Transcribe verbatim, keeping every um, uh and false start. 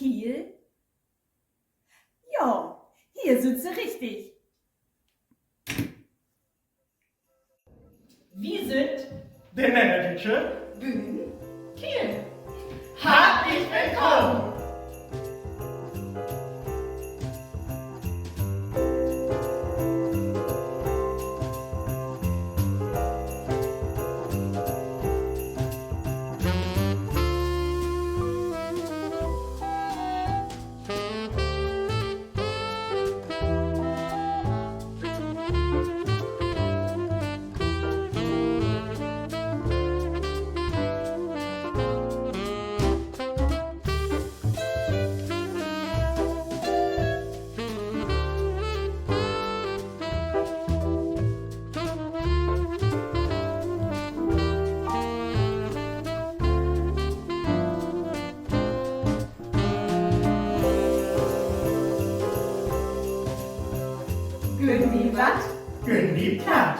Kiel? Ja, hier sünd Se richtig. Wi sünd de Männerdüütsche Bühn Kiel. Hartlich willkamen! Günnigwat, Günnigplatt.